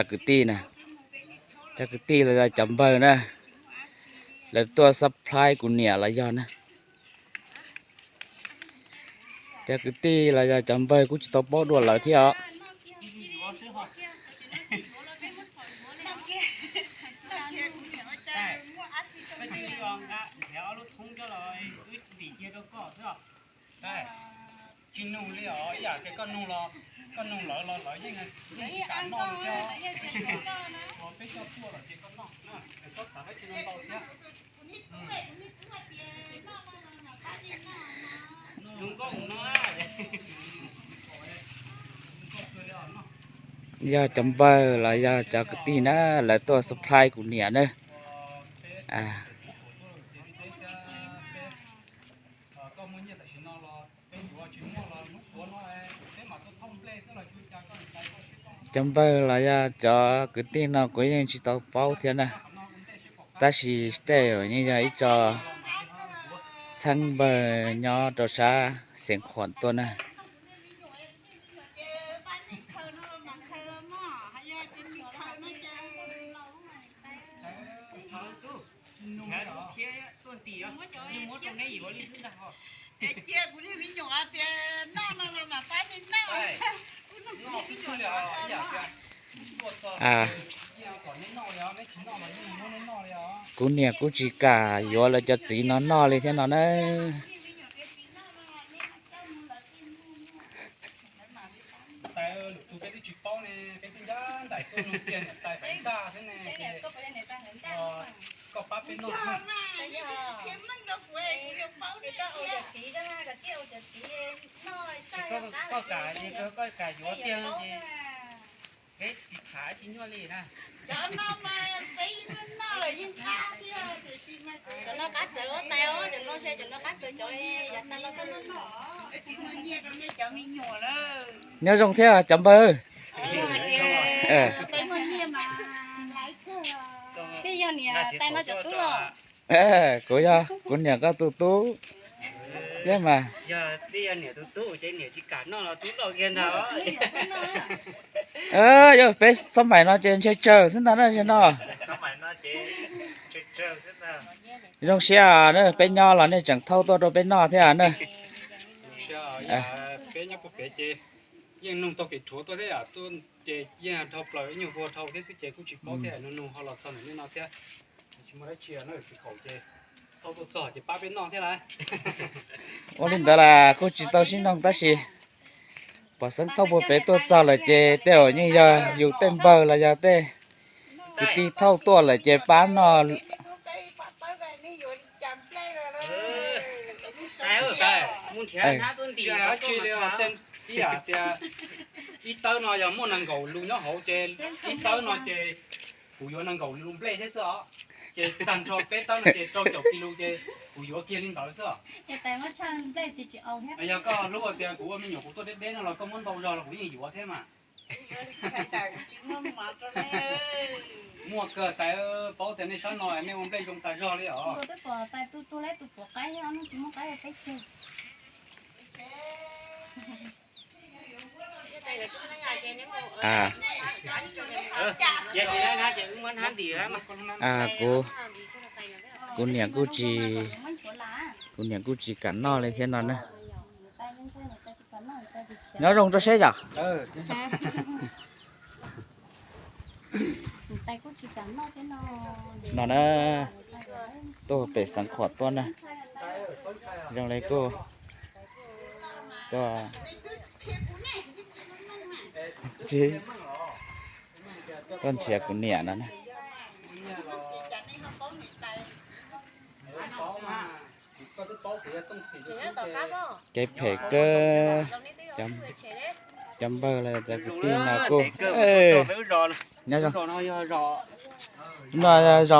Kwv tij na, cov kwv tij los yog cov npawg na, lawv tuaj supply kuv niam los yog na. Cov kwv tij los yog cov npawg kuj tsis tau paub dua lawv thiab os. Tsis nug li os, ib yam tias koj nug los, koj nug lawv los lawv yeej tsis kam noj li thiab. Peb coj tuaj lawm ces koj noj, txhob xav dab tsi ntau thiab. Yog cov npawg los yog cov kwv tij na, lawv tuaj supply kuv niam na. Cov npawg los yog cov kwv tij no kuv yeej tsis tau paub thiab na, tab sis tej zaum yeej yog ib co txheeb npawg nyob rau sab Xeev Khuam tuaj na. Kuv niam kuj tsis kam yuav lawv cov txiv no noj li thiab no na. Koj kam yuav tiag ces peb tsis tham tsis nyuaj li na. Cov no qab txawv ua tais os, cov no se cov no qab txawv cov yav tas los koj noj noj. Nyob zoo thiab cov npawg. Peb yog niam tais no cov tub los? Kuv yog kuv niam koj tus tub thiab mas. Yog peb yog niam tus tub ces niam tsis kam noj los tub noj kiag ntag. Yog peb xab maim no ces ntshe tsawg xwb ntag na no. Zoo siab na, peb nyob los nej tseem thauj tuaj rau peb noj thiab na. Peb nyob puag pem ces yeej nug taug kev rhuav tuaj thiab, ces yeej dhau plaws ib nyuag vuag dhau thiab xwb ces kuj tsis paub thiab, nug nug ho los txog ntawm nej no thiab. Tsis muaj dab tsi no, tsis khaum ces thauj tuaj txog ces pab peb noj thiab lauj. Ua li ntawd las kuj tsis tau sib noog tab sis pom xeeb thauj puag pem tuaj txog lawm ces tej zaum yeej yog yus tej npawg los yog tej kwv tij thauj tuaj lawm ces pab noj. Ib yam tias ib tawb no yog muaj nees nkaum lus nyob hauv ces ib tawb no ces kuv yuav nees nkaum lus nplej thiab xwb os. Ces tag nrho peb tawb no ces rau caum kis lus ces kuv yuav kiag li ntawd xwb os. Yog koj hlub tias kuv ua me nyuam kuv tuaj deb deb no los koj muab ntau zog los kuv yeej yuav thiab mas. Muaj kawg tais, paub tias nej sab no nej ua nplej zoo tas zog li os. Kuv niam kuj tsis, kuv niam kuj tsis kam noj li thiab no na. Nyob zoo rau seb yom. No na, tuaj pem Xeev Khuam tuaj na, zoo li kuj tuaj, tuaj nrhiav kuv niam no na. Kev phem kawg, cov npawg los cov kwv tij no kuj, no zos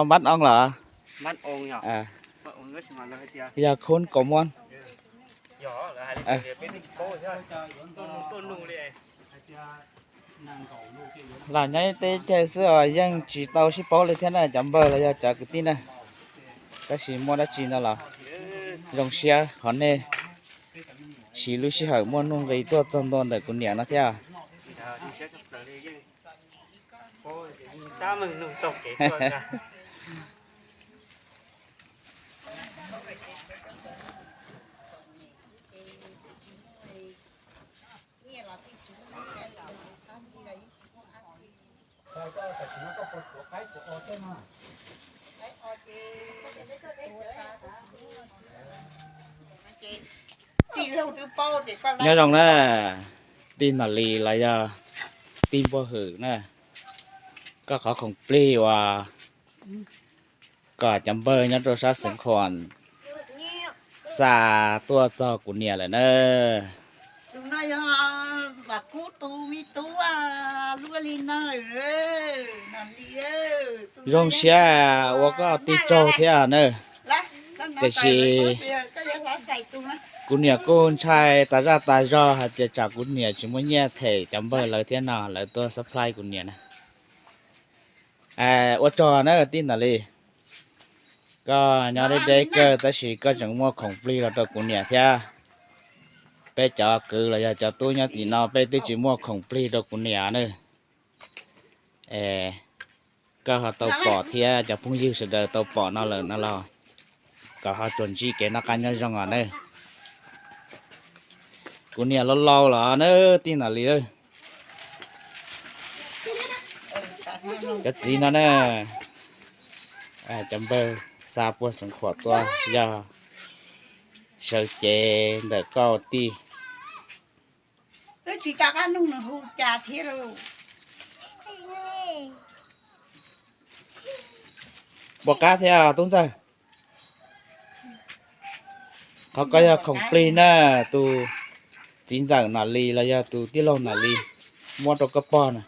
Npab Oo los? Yog khun kaum muab. Los nyob ib teb chaws xwb os yeej tsis tau sib paub li thiab na cov npawg los yog cov kwv tij na. Tab sis muaj dab tsi no los zoo siab qhov nej siv lub sij hawm muaj nuj nqis tuaj txog ntua ntawm kuv niam no thiab. Nyob zoo na, tij Nom Lis los yog tij Npuag Hwm na, koj qhov khoom plig uas kom cov npawg nyob rau sab Xeev Khuam xa tuaj txog kuv niam lawm na. Zoo siab ua koj tij tsaug thiab na. Tiam sis kuv niam kuj ntshai tas zaj tas zog hais tias tsam kuv niam tsis muaj nyiaj them cov npawg lawv thiab no lawv tuaj supply kuv niam na. Ua tsaug na tij Nom Lis, koj nyob deb deb kawg tab sis koj tseem muaj khoom plig los rau kuv niam thiab. Peb cov kwv los yog cov tub nyob tim no peb twb tsis muaj khoom plig rau kuv niam na. Koj ho tau pom thiab cov phooj ywg sawv daws tau pom no lawm no los kom ho tsuas ntsib kev noj qab nyob zoo os na. Kuv niam laus laus los na tij Nom Lis. Cov txiv no na, cov npawg xa puag Xeev Khuam tuaj yog sawv cev ntawm koj tij. Twb tsis rov qab nug nws hu cas thiab lauj. Npaum qab thiab tub ntxawg. Qhov ko yog khoom plig na, tus txiv ntxawm Nom Lis los yog tus tij laug Nom Lis muab rau koj pog na.